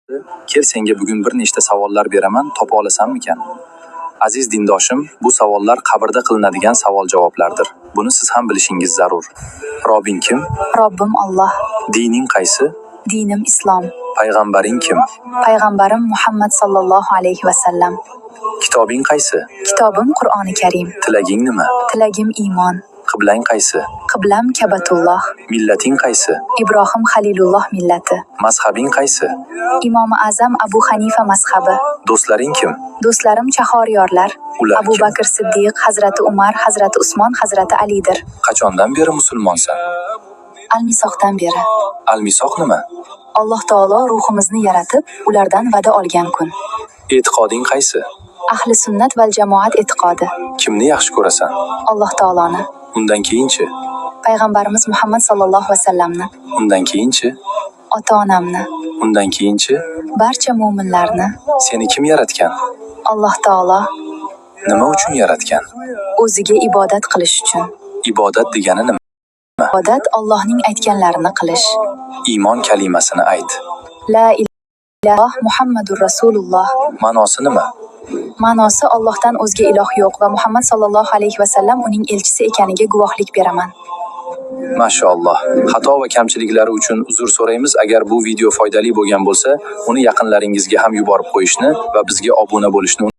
Kel, senga bugun bir nechta savollar beraman, topa olasanmikan? Aziz dindoshim, bu savollar qabrda qilinadigan savol-javoblardir. Buni siz ham bilishingiz zarur. Robbing kim? Robbim Alloh. Dining qaysi? Dinim Islom. Payg'ambaring kim? Payg'ambarim Muhammad sallallohu alayhi va sallam. Kitobing qaysi? Kitobim Qur'oni Karim. Tilaging nima? Tilagim iymon. Qiblang qaysi? Qiblam Kabatulloh. Millating qaysi? Ibrohim Xalilulloh millati. Mazhabing qaysi? Imomi Azam Abu Hanifa mazhabi. Do'stlaring kim? Do'stlarim chahoryorlar. Ular Abu kim? Bakr Siddiq, Hazrati Umar, Hazrati Usmon, Hazrati Alidir. Qachondan beri musulmonsan? Al-Misoqdan beri. Al-Misoq nima? Alloh taolo ruhimizni yaratib, ulardan va'da olgan kun. E'tiqoding qaysi? Ahli sunnat val jamoat e'tiqodi. Kimni yaxshi ko'rasan? Alloh taoloni, Undan keyinchi? Payg'ambarimiz Muhammad sallallohu vasallamni, Undan keyinchi? Ota-onamni, Undan keyinchi? Barcha mo'minlarni, Seni kim yaratgan? Alloh taolo. Nima uchun yaratgan? O'ziga ibodat qilish uchun. Ibodat degani nima? Ibodat Allohning aytganlarini qilish. Iymon kalimasini ayt. La ilaha Muhammadur Rasululloh. Ma'nosi nima? Ma'nosi Allohdan o'zga iloh yo'q va Muhammad sallallohu alayhi va sallam uning elchisi ekaniga guvohlik beraman. Mashalloh. Xato va kamchiliklari uchun uzr so'raymiz. Agar bu video foydali bo'lgan bo'lsa, uni yaqinlaringizga ham yuborib qo'yishni va bizga obuna bo'lishni